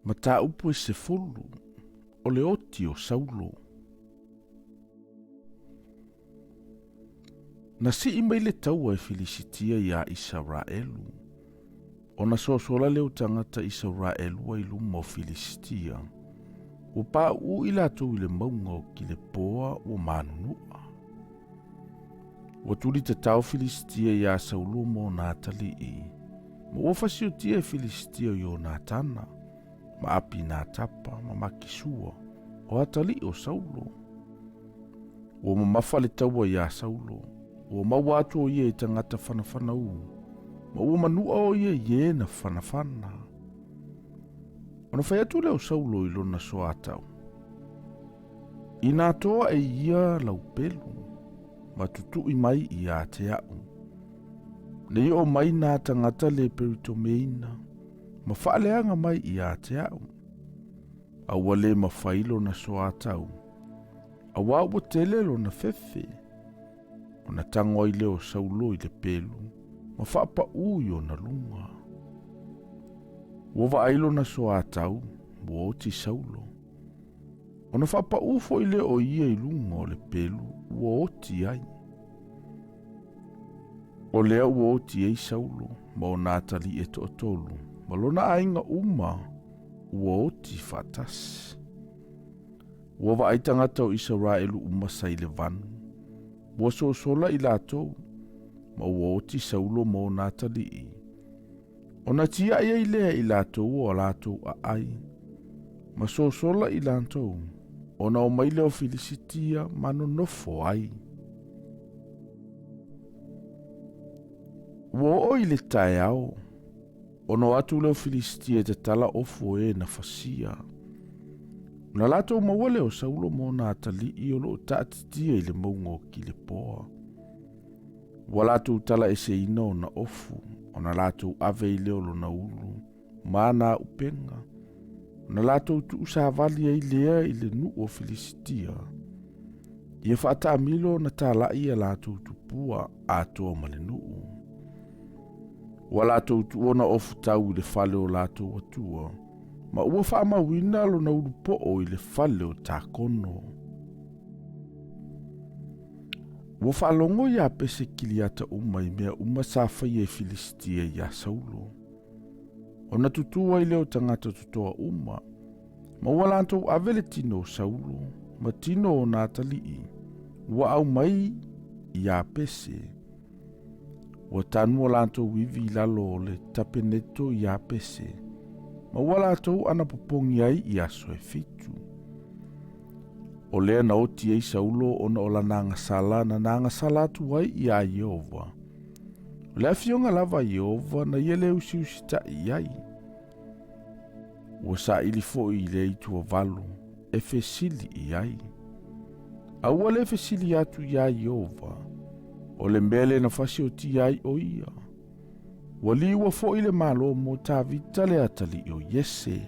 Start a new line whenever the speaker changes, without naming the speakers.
Mataupu e sefulu, o le oti o Saulo. Na sii mai le taua e Filisitia iā Isaraelu, ona sosola lea o tagata Isaraelu ai luma o Filisitia, ua pauu i latou i le mauga o Kilepoa ua manunua. Ua tuli tatao Filisitia iā Saulo ma ona atalii, ma ua fasiotia e Filisitia o Ionatana, ma Apinatapa, ma Makisua, o atalii o Saulo. Ua mamafa le taua iā Saulo, ua maua atu o ia i tagata fanafanaū, ma ua manua o ia i e na fanafana. Ona fai atu lea o Saulo i lona soatau, Inā toa e ia lau pelu, ma tutuʻi mai iā te aʻu. Nei oo mai nā tagata le peritomeina, ma faaleaga mai iā te aʻu. A ua le mafai lona soatau, auā ua tele lona fefe. Ona tago ai lea o Saulo i le pelu, ma faapaʻū i ona luga. Ua vaai lona soatau, ua oti Saulo. Ona faapaʻū foi lea o ia i luga o le pelu ua oti ai. O lea ua oti ai Saulo ma ona atalii e toatolu, ma lona aiga uma ua oti faatasi. Ua vaai tagata o Isaraelu uma sa i le vanu, ua sosola i latou, ma ua oti Saulo ma ona atalii. Ona tiai ai lea i latou o a latou aai, ma sosola i latou, ona omai lea o Filisitia ma nonofo ai. Ua oo i le taeao, ona o atu lea o Filisitia e tatala ofu o e na fasia. Ona latou maua lea o Saulo ma ona atalii o lo o taatitia i le mauga o Kilepoa. Ua latou talaeseina ona ofu, ona latou ave ai lea o lona ulu ma ana auupega, ona latou tuusavali ai lea i le nuu o Filisitia, ia faataamilo ona talai a latou tupua atoa ma le nuu. Ua latou tuu ona ofu tau i le fale o latou atua, ma ua faamauina lona ulu poo i le fale o Takono. Ua faalogo iā Pese Kiliata uma i mea uma sa faia e Filisitia iā Saulo. Ona tutū ai lea o tagata totoa uma, ma ua latou ave le tino o Saulo ma tino o ona atalii, ua aumai iā Pese. Ua tanu o latou ivi i lalo o le tapeneto iā Pese, ma ua latou anapopogi ai i aso e fitu. O lea na oti ai Saulo ona o lana agasala na na agasala atu ai iā Ieova. O le afioga lava a Ieova na ia le usiusitaʻi i ai. Ua saili foi i le aituavalu e fesili i ai. A ua le fesili atu iā Ieova, o le mea lea na fasiotia ai o ia. Ua liua foi le malo mo Tavita le atalii o Iese.